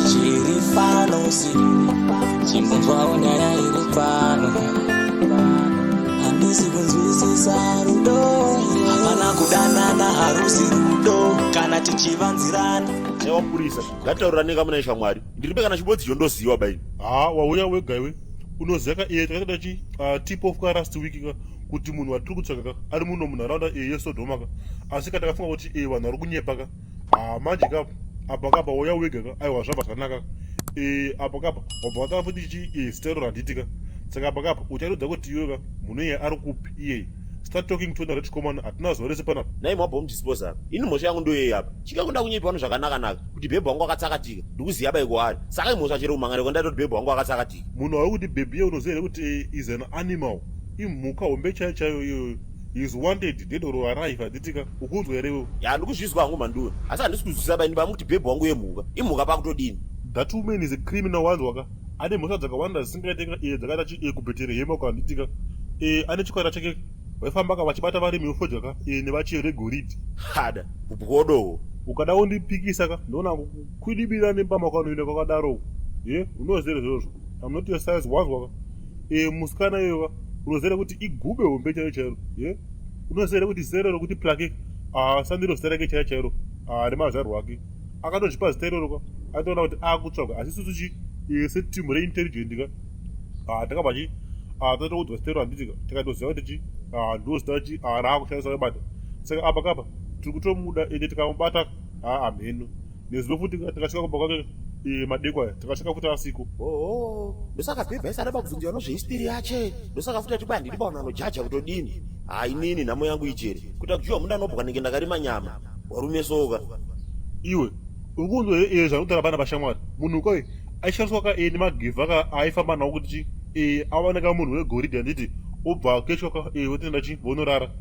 Chiri fanosi chimbonzwawo nyaya iri pano. Handisi kunzwisisa rudo, hapana kudanana, harusi rudo kana tichivanzirana. Newapurisa ngataurirane kamuna shamwari, ndiripe kana chibodzi chondoziwa baini. Ha, wauya wega iwe, unoziva ka iye takaita chi tip off ka last week ka kuti munhu watiri kutsvaka ka ari muno munharaunda iye yeSodhoma ka, asi ka takafunga kuti iye vanhu vari kunyepa ka. Ha, manje ka apa kapa wauya wega ka, aiwa zvabva zvakanaka. Apa kapa wabva wataura futi chi zita iro randiti ka, saka apa kapa ucharodza kuti iwe ka munhu iye ari kupi iyeye. Start talking to the chikomana, hatina zuva rese panapa. Nai mwabva mudispose apa, ini mhosva yangu ndoyei apa? Chika kuda kunyepa vanhu zvakanaka-naka kuti bhebhi wangu akatsakatika, ndikuziva bai kwaari, saka imhosva chero kumhangana kwandaita kuti bhebhi wangu akatsakatika. Munhu wauri kuti bhebhi iye unoziva here kuti is an animal, imhuka hombe chaiyo chaiyo iyoyo. He is wanted dead or alive, handitika ukunzwa here iwewe? Ya, ndikuzvizwa hangu mhanduwe, asi handisi kuzwisisa bai ndibamu kuti bhebhi wangu yemhuka imhuka pakutodini. That woman is a criminal, wanzwa ka? Ane mhosva dzakawanda dzisingaite ka, dzakaita chi kuBheterehema uko, handitika. Ane chikwata chake vaifamba ka vachibata varimi vefodya ka nevacheri vegoridhe. Hada ubwodohwo. Ukada kundipikisa ka ndoona kukwidibira nembama kwanoenda kwakadaro uko. Ye, unoziva here izvozvo? I'm not your size, wanzwa ka? Musikana iyoyo ka unoziva kuti igube hombe chaiyo chairo. Ye, unoziva here kuti zita iroro kuti Plake sandiro zita rake chaiyo chairo remazvarwo ake. Akatozvipa zita iroro ka atoona kuti akutsvaga, asi isusu chi setimu reintelligent ka takabva chi tatoudzwa zita iro handiti ka, tikatoziva kuti chi ndo zita chi raakushandisa kubata. Saka apa kapa tiri kutomuda ende tikamubata hamheno nezuro futi tikasvika kumba kwake madeko aya tikasvika futi asiko. Oho, ndosaka bhebhi aisada pakubvunziwa nozvehistiri yache, ndosaka futi ati bandidi pavanhu vanojaja kutodini. Hainini nhamo yangu ichere kuita kujiwa munda anobwa nenge ndakarima nyama warume soka. Iwe uri kunzwa here zvanotaura pana pashamwari? Munhu koi aishandiswa ka nemagevha ka aifamba nawo kuti chi awane ka munhu wegoridhe handiti, obva akechwa ka votoenda chi vonorara.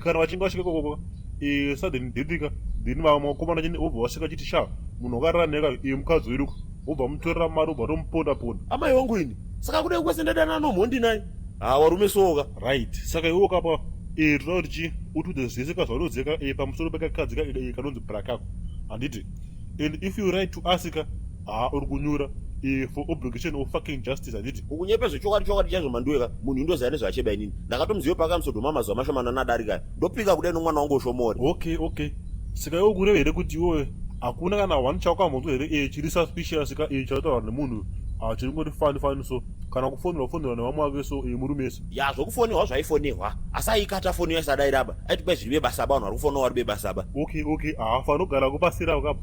Kana vachinge vasvika ikoko ka sudden death ka, then vamwe vakomana chine obva vasvika chiti sha munhu wakarara naye ka mukadzi wedu ka, wobva mutorera mari wobva tomuponda ponda. Amai wangu ini saka kudai kwese ndadana nomhondi nai. Ha, warume soka. Right, saka iwe kapa toda kuti chi utiudze zvese ka zvaunoziva ka pamusoro pekakadzi ka kanonzi Brakako handiti, and if you write to us ka ha uri kunyura for obligation of fucking justice handiti. Ukunyepa zvechokwadi chokwadi chaizvo manduwe ka, munhu indoziva nezvacheba inini ndakatomuziva pakamusodhoma mazuva mashomanana adarika ndopika kudai nomwana wangu ushomori. Okay, okay, saka iwe kureva here kuti iwewe hakuna kana one chawakambonzwa here chiri suspicious ka chataurwa nemunhu chiri ngoti fani fani so, kana kufonera kufonerwa nevamwe vake so murume ese? Ya, zvokufonehwa zvaifonehwa, asi aikata foni yaisada iraba aiti kwai zviri bebasaba, vanhu vari kufonawo vari bebasaba. Okay, okay, fanogara kupasira ka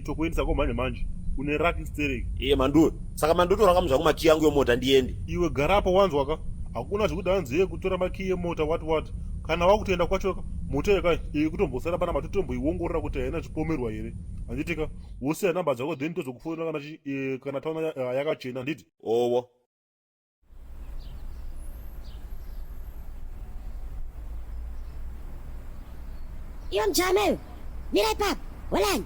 tokuendesa komanje manje une raki stereki. Iye manduwe, saka mandotora kamu zvangu makiyi angu emota ndiende. Iwe garapo wanzwa ka, hakuna zvekuti hanzi kutora makiyi emota what what, kana wakutoenda kwacho ka mota yeka kutombosara pana matotomboiongorora kuti haina zvipomerwa here handiti ka, wosiya namba dzako then tozokufonera kana kana taona yakachena handiti. Owo. Iwe mujama iwe, mira ipapo, holani.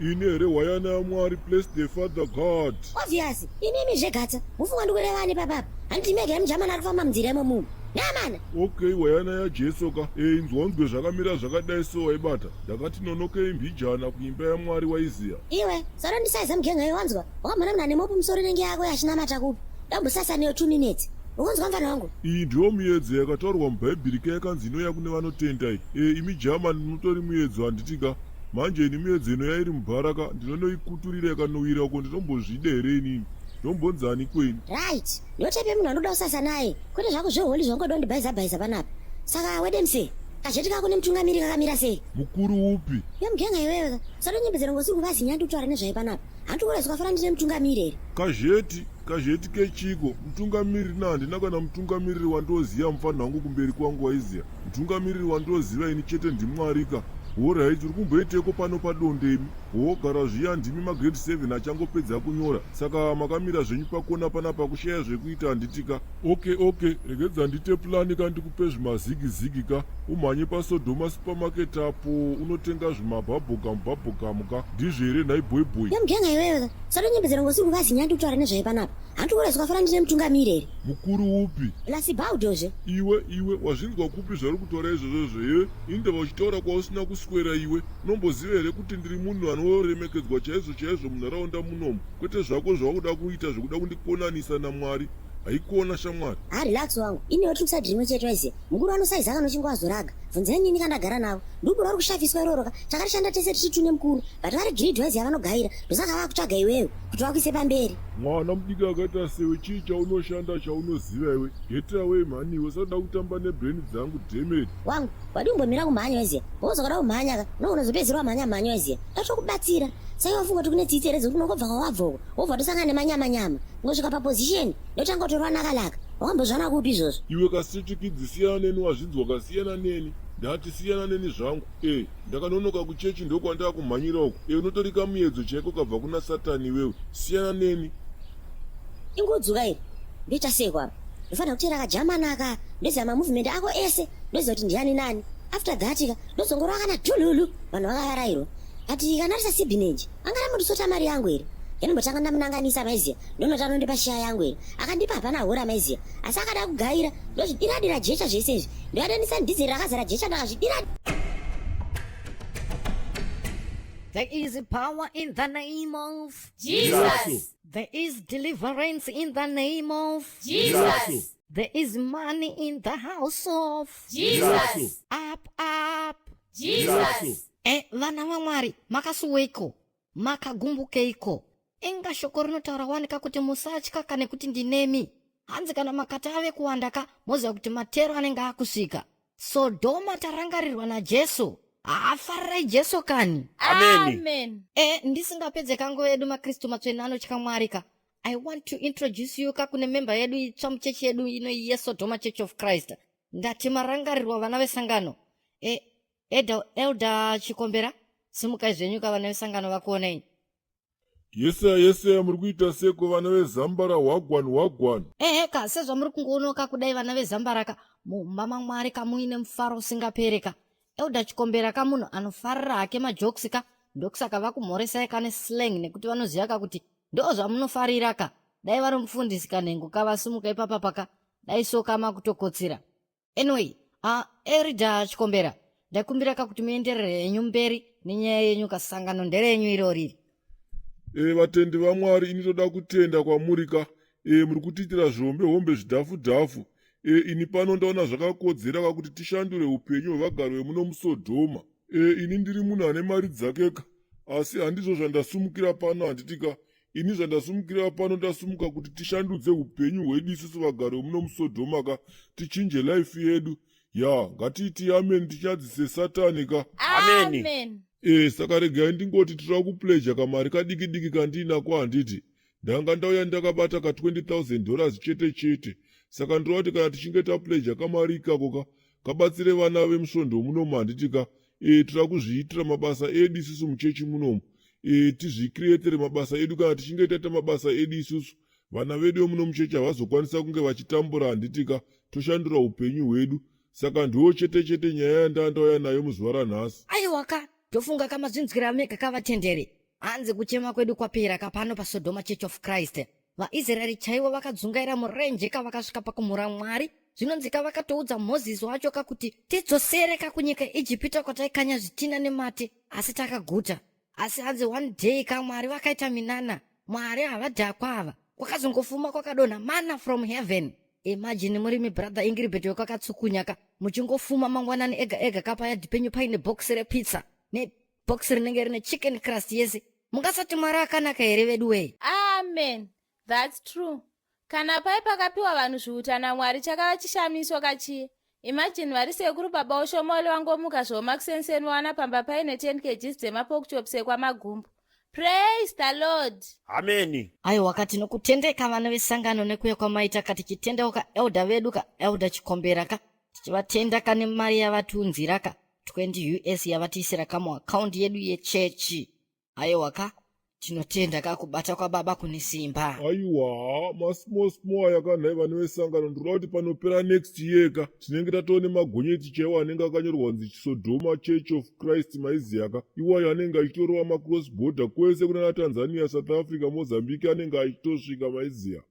Ini here hwayana yaMwari, bless the father God. Obvious, imimi zvegatsa, mufunga ndikureva ani papapa? Handiti mega yemujamani ari kufamba munzira imomumu. Namana. Okay, hwayana yaJesu ka. Inzwa unzwe zvakamira zvakadai so waibata. Ndakati nonokei mbijana kuimba yaMwari waiziya. Iwe, sarondisaiza mugenga iwe wanzwa? Wakamhona munhu ane mopu musoro inenge yako yachinamata kupi? Ndambosasa neyo 2 minutes. Ukunzwa mfana wangu? Iyi ndiyo muyedzo yakataurwa muBhaibheri ka yakanzi inouya kune vanotenda iyi. Imi German munotori muyedzo handiti ka? Manje ini muyedzo inoya iri mubhara ka ndinonoikuturira ikanowira uko ndinombozvida here inini? Ndombonzani kweni? Right. Ndotepe munhu anoda kusasa naye. Kwete zvako zveholi zvaungoda kundibhaiza bhaiza panapa. Saka wedemse, kazheti kako nemutungamiri kakamira sei? Mukuru upi? Iwe mugenga iwewe ka. Usadonyembedzera ngosiri kuvazinya ndikutaura nezvaye panapa. Hanti kuona zvakafanana ndine mutungamiri here? Kazheti, kazheti kechiko? Mutungamiriri na handina kana mutungamiriri wandoziva mufanha wangu kumberi kwangu waiziya. Mutungamiriri wandoziva ini chete ndiMwari ka. Horait, uri kumboiteko pano padonde imi? Hoo, gara zviya ndimi magrade 7 achangopedza kunyora. Saka makamira zvenyu pakona panapa kushaya zvekuita handiti ka? Okay, okay, regedza ndiite plan ka ndikupe zvimazigi zigi ka. Umhanye paSodoma supermarket apo unotenga zvimabhabhogamu bhabhogamu ka. Ndizvo here nhai boy boy? Iwe mugenga iwewe ka. Usadonyembedzera ngosiri kuvazinya ndikutaura nezvaye panapa. Hanti kuona zvakafanana ndine mutungamiri here? Mukuru upi? Lasibaudo zve. Iwe, iwe, wazvinzwa kupi zvauri kutaura izvozvozvo he? Indava uchitaura kwausina kuswera. kuswera iwe unomboziva here kuti ndiri munhu anoremekedzwa chaizvo chaizvo munharaunda munomu kwete zvako zvawakuda kuita zvekuda kundikonanisa namwari haikona shamwari. Ha relax wangu ini newe tiri kuside rimwe chete waiziva mukuru anosaiza akanochingo azoraga bvunzai nini kandagara navo ndubura uri kushafiswa iroro ka takarishanda tese tichi tune mukuru but vari greed waiziva vanogaira ndosaka vakutsvaga iwewe kuti vakuise pamberi. Mwana mudiki akaita sewe chii chaunoshanda chaunoziva iwe get away mhani iwe usada kutamba nebrain dzangu dhemeti. Wangu wadii kumbomira kumhanya waiziva because ukada kumhanya ka unogona kuzopedzisira wamhanya mhanya waiziva ndatokubatsira saiwa wafunga kuti kune tsitsi here dzekuti unongobva kwawabva uko wobva tosangana nemanyama nyama ngosvika paposition ndotanga kutorwa nakalaka wakambozvana kupi izvozvo iwe kasitikidzi siyana neni wazvinzwa kasiyana neni ndati siyana neni zvangu e ndakanonoka kuchechi ndokwandakumhanyira uku e unotorika muyedzo chaiko kabva kuna satani iwewe siyana neni ingodzuka iri ndoita sei kwapa ndofanira kuteera kajamana aka ndoziva mamovement ako ese ndoziva kuti ndiani nani after that ka ndozongorova kana dhululu vanhu vakavarairwa ati kana risasibhineji angaramba ndisota mari yangu here ndinombotanga ndamunanganisa maiziya ndonoti anondipa shiya yangu here akandipa hapana hora maiziya asi akada kugaira ndozvidiradira jecha zvese izvi ndoyadanisa ndizeri rakazara jecha ndakazvidira There is power in the name of Jesus. There is deliverance in the name of Jesus. There is money in the house of Jesus. Up, up. Jesus. E, vana vaMwari, makasuweiko? Makagumbukeiko? Inga shoko rinotaura wanika kuti musatya kane kuti ndinemi. Hanzi kana makati ave kuwanda ka, moziva kuti matero anenge akusvika. Sodhoma tarangarirwa naJesu. Haafarirai Jesu kani. Ameni. Amen. E, ndisingapedze kanguva yedu maKristu matsvene anotya Mwari ka. I want to introduce you ka kune memba yedu itsva muchechi yedu ino yeSodhoma Church of Christ. Ndati marangarirwa vana vesangano. E, Elder, Elder Chikombera, simukai zvenyu ka vana vesangano vakuonei. Yeseya yeseya muri kuita seko vana vezambara hwagwan hwagwan. Ehe ka sezvamuri kungoonoka kudai vana vezambara ka mumba mamwari ka muine mufaro usingapere ka. Elder Chikombera ka munhu anofarira hake majokes ka ndokusaka vakumhoresai ka neslang nekuti vanoziva ka kuti ndozvamunofarira ka. Dai vari mufundisi kanhengo ka vasimuka ipapa paka dai so ka makutokotsira. Anyway, Elder Chikombera ndakumbira ka kuti muenderere henyu mberi nenyaya yenyu ka sangano nderenyu irori. E, vatendi vaMwari ini toda kutenda kwamuri ka e, muri kutiitira zvihombe hombe zvidhafu dhafu e, ini pano ndaona zvakakodzera ka kuti tishandure upenyu hwevagari vemuno muSodhoma e, ini ndiri munhu ane mari dzake ka asi handizvo zvandasumukira pano handiti ka ini zvandasumukira pano ndasumuka kuti tishandudze upenyu hwedu isusu vagari vemuno muSodhoma ka tichinje life yedu ya ngatiiti amen tichadzise satani ka Ameni. Amen. e saka regai ndingoti tira kupleja kamari kadiki diki kandiinako handiti ndanga ndauya ndakabata ka 20000 dollars chete chete saka ndinoda kuti kana tichinge tapleja kamari ikako ka kabatsire vana vemusvondo munomu handiti ka e tira kuzviitira mabasa edu isusu muchechi munomu e tizvikriyetere mabasa edu kana tichinge taita mabasa edu isusu vana vedu vemuno muchechi havazokwanisa kunge vachitambura handiti ka toshandura upenyu hwedu saka ndiwo chete chete nyaya yandandauya nayo muzuva ranhasi. Aiwa ka tofunga kamazvinzwira mega kavatenderi hanzi kuchema kwedu kwapera ka pano paSodoma Church of Christ vaIsraeri chaivo vakadzungaira murenje ka vakasvika pakumhura Mwari zvinonzi ka vakatoudza Mozisi wacho ka kuti tidzosere ka kunyika yeIjipita kwataikanya zvitina nemate asi takaguta asi hanzi one day ka Mwari vakaita minana Mwari havadhakwa ava kwakazongofuma kwakadonha mana from heaven imagine murimi brother Ingrid wekwakatsukunya ka muchingofuma mangwanani ega ega ka payadhi penyu paine box repizza nebox rinenge rine chicken crust yese mungasati Mwari akanaka here vedu wee Amen. That's true. Kana pai pakapiwa vanhu zviuta naMwari chakava chishamiso kachiye. Imagine vari sekuru baba Oshomole wangomuka zvoma kuseni wawana pamba paine 10 kgs dzemapork chops ekwamagumbo. Praise the Lord. Ameni. Aiwa ka tinokutendeka vana vesangano nekuya kwamaita ka tichitendawo ka elder vedu ka elder Chikombera ka tichivatenda ka nemari yavatiunzira ka 20 us yavatiisira ka muakaundi yedu yechechi. Aiwa ka tinotenda ka kubata kwababa kune simba. Aiwa masmall small aya ka nhai vana vesangano ndinoda kuti panopera next year ka tinenge tatoo nemagonyeti chaiwo anenge akanyorwa kunzi Sodoma Church of Christ maiziya ka iwayo anenge achitorova macross border kwese kunana Tanzania, South Africa, Mozambique anenge achitosvika maiziya.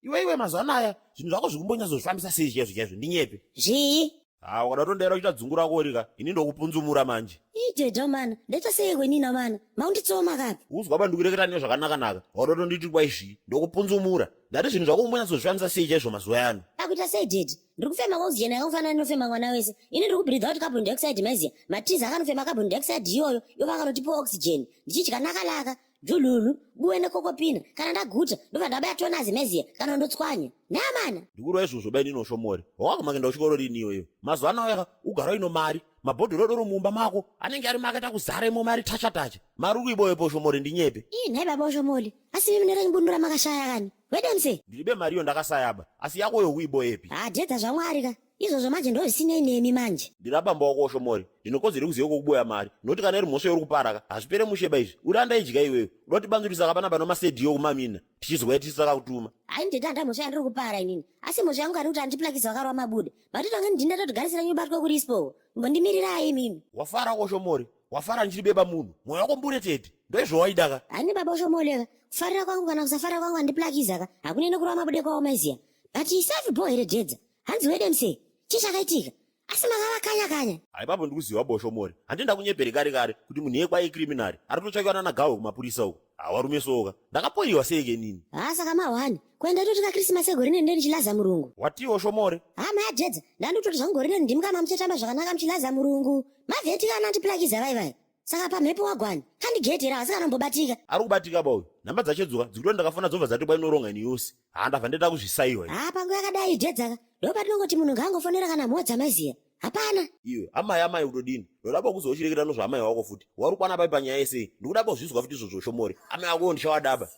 Iwe iwe mazuva anaya zvinhu zvako zvikumbonyatsozvifambisa sei chaizvo chaizvo ndinyepe. Zvii? Ha, ukada kutondaira kuita dzungu rako rika, ini ndokupunzumura manje. Idhedha mana, ndaita sei kwenina mana? Maunditsoma kapi? Uzwa ba ndikureketa newe zvakanaka-naka. Wada kutonditi kwaizvi, ndokupunzumura. Ndati zvinhu zvako umbonyatsozvifambisa sei chaizvo mazuva ano? Akuita sei dhedhi? Ndiri kufema oxygen yakafanana inofema mwana wese. Ini ndiri kubreathe out carbon dioxide maiziya. Matiza akanofema carbon dioxide iyoyo, ivo vakanotipa oxygen. Ndichidya nakalaka, jululu, buwe nekokopina. Kana ndaguta, ndobva ndabaya tonazi maiziya, kana ndotswanya. Namana. Ndikurwa izvozvo bai nino shomori. Wakaguma kuenda kuchikoro rini iwewe? Mazuva ano yaka ugara uino mari. Mabhodhoro edoro mumba mako anenge ari makaita kuzara imo mari tacha tacha. Mari uri kuiboyepo shomori ndinyepe. Ii nhai baba Shomoli, asi mimi nerenyu bundu ramakashaya kani. Wedemse. Ndiribe mari iyo ndakasayaba. Asi yako yo kuiboyepi? Ah, dhedha zvaMwari ka. Izvozvo manje ndozvisinei nemi manje. Ndirabamba wako Shomori. Ndinokodzero yekuziva kokuboya mari. Noti kana iri mhosva yauri kupara ka, hazvipere mushe ba izvi. Uri andaidya iwewe. Uda kutibanzurisa ka panapa nomasedhiyo kumamina. Tichizwa tisu takakutuma. Hayi ndedha handa mhosva yandiri kupara inini. Asi mhosva yangu kani kuti andiplakisa wakarwa mabude. But tonge ndini ndatotigarisira nyubatwa kurispo. Mbondimirirai imimi. Wafara ko Shomori. Wafara ndichiri beba munhu. Mwoyo wako mbure tete. Ndoizvo waida ka. Hayi baba Shomori ka. Kufarira kwangu kana kusafarira kwangu andiplakiza ka. Hakunene kurwa mabude kwawo maiziya. But isafi bho here dhedza. Hanzi wedemse. Chii chakaitika? Asi makava kanya kanya. Haipapo ndikuziva bosho mori. Handi ndakunyepere kare kare kuti munhu yekwa icriminal. Ari kutotsvakiwa nana gawe kumapurisa uko. Hawarume soka. Ndakapoiwa sei ke nini? Ha saka mahwani. Kuenda toti ka Christmas egore rine ndichilaza murungu. Watiwo shomore. Ha mayadhedza. Ndandototi zvangu gore rine ndimi kama muchatamba zvakanaka muchilaza murungu. Mavheti kana andiplakiza vai vai. Saka pamhepo wagwani. Kandigedhera asi kanombobatika. Ari kubatika ba uyu. Nhamba dzachedzuka dzikuti ndakafona dzobva dzati kwainoronga ini yose. Ha ndabva ndaita kuzvisaiwa. Ha panguva yakadai dhedza ka. Ndopatinongoti munhu ngaangofonera kana mhodza maiziya. Hapana. Iwe amai amai utodini? Ndoda ba kuzochireketa nozva amai wako futi. Wari kwana pai panyaya yese. Ndikuda ba kuzvizwa futi izvozvo shomore. Amai wako ndichawadaba.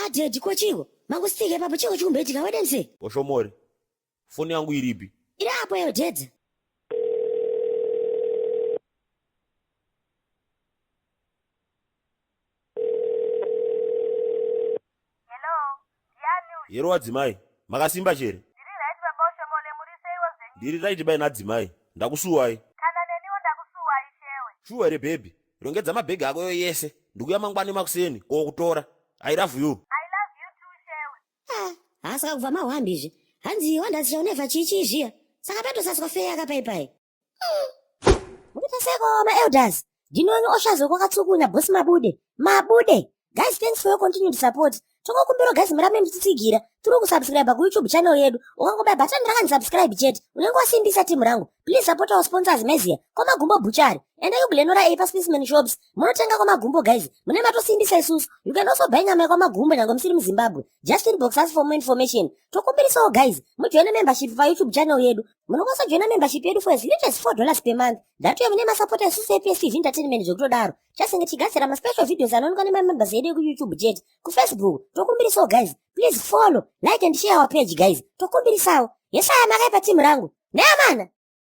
Adhedhi ko chiko? Mangostika ipapo chiko chikumboitika wedemse? Oshomore. Foni yangu iripi? Iri apo iyo dhedza. Hello, ndiani uyu? Yero wadzimai. Makasimba chere? Ndiri right baba Oshomole, muri seiwo zvenyu? Ndiri right bai nadzimai. Ndakusuwai. Kana neniwo ndakusuwai shewe. Shuwa here baby? Rongedza mabhegi ako yese. Ndikuya mangwani makuseni kokutora. I love you. I love you too shewe. Ah, ha saka kubva mahwambi izvi. Hanzi wandasisha unevha chii chii zviya. Saka patosaswa feya kapaipai. Mukuita seko maelders. Ndinonyo oshazo kwakatsukunya boss mabude. Mabude. Guys, thanks for your continued support. Tokokumbira guys murambe muchitsigira. Tiri kusubscribe ku YouTube channel yedu. Ukangobaya button rakanzi subscribe chete, unenge wasimbisa team rangu. Please support our sponsors Mezia. Kwamagumbo Butchery. Enda kuGlenora A paSpaceman Shops. Munotenga kwamagumbo guys. Mune matosimbisa isusu. You can also buy nyama yekwamagumbo nyangwe musiri muZimbabwe. Just inbox us for more information. Tokumbirisawo guys, mujoine membership pa YouTube channel yedu. Munokwanisa kujoina membership yedu for as little as $4 per month. Ndatuye mune masapota isusu ePSTV Entertainment zvekutodaro. Chasinge tichigadzira maspecial videos anoonekwa nemamembers edu ekuYouTube chete. KuFacebook, tokumbirisawo guys. Please follow, like and share our page guys. Tokumbirisawo. Yesaya makaipa team rangu. Neamana.